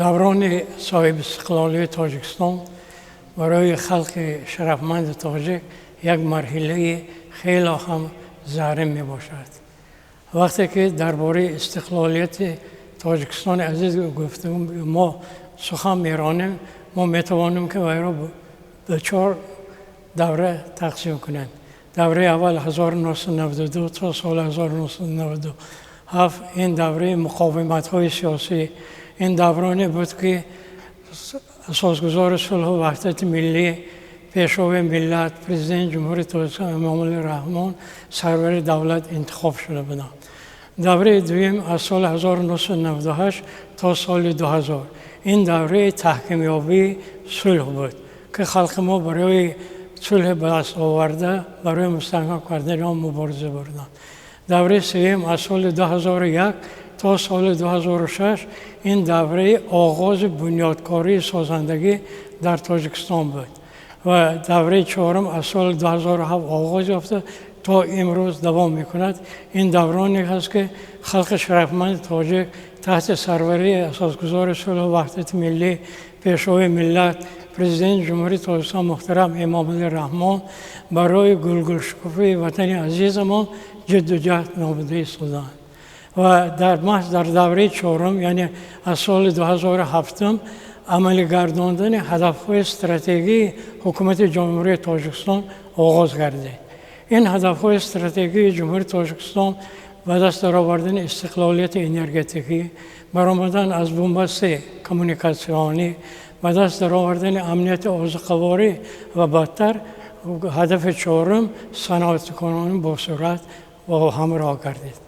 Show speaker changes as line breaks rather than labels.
Даврони соҳибистиқлолии Тоҷикистон барои халқи шарафманди тоҷик як марҳилаи хеле ҳам зарин мебошад. Вақте ки дар бораи истиқлолияти Тоҷикистони азиз гуфтем, мо сухан меронем, мо метавонем, ки вайро ба чор давра тақсим кунем. Давраи аввал 1992 то соли 1997, ин давраи муқовиматҳои сиёсӣ, ин давроне буд, ки асосгузори сулҳу ваҳдати миллӣ, Пешвои миллат, Президенти Ҷумҳурии Тоҷикистон Эмомалӣ Раҳмон сарвари давлат интихоб шуда буданд. Давраи дуюм аз соли 1998 то соли 2000, ин давраи таҳкимёбии сулҳ буд, ки халқи мо барои сулҳи ба даст оварда, барои мустаҳкам кардани он мубориза бурданд. Давраи сеюм аз соли 2001 то соли 2006, ин давраи оғози бунёдкории созандагӣ дар Тоҷикистон буд ва давраи чорум аз соли 2007 оғоз ёфта, то имрӯз давом мекунад. Ин давроне ҳаст, ки халқи шарафманди тоҷик таҳти сарварии асосгузори сулҳу ваҳдати миллӣ, Пешвои миллат, Президенти Ҷумҳурии Тоҷикистон муҳтарам Эмомалӣ Раҳмон барои гулгулшукуфии ватани азизамон ҷидду ҷаҳд намуда истоданд. Ва дар маҳз дар давраи чорум, яъне аз соли 2007, амалигардондани ҳадафҳои стратегии Ҳукумати Ҷумҳурии Тоҷикистон оғоз гардид. Ин ҳадафҳои стратегии Ҷумҳурии Тоҷикистон ба даст даровардани истиқлолияти энергетикӣ, баромадан аз бунбасти коммуникатсионӣ, ба даст даровардани амнияти озуқаворӣ ва баъдтар ҳадафи чорум саноатикунонӣ босуръат бо ҳамроҳ гардид.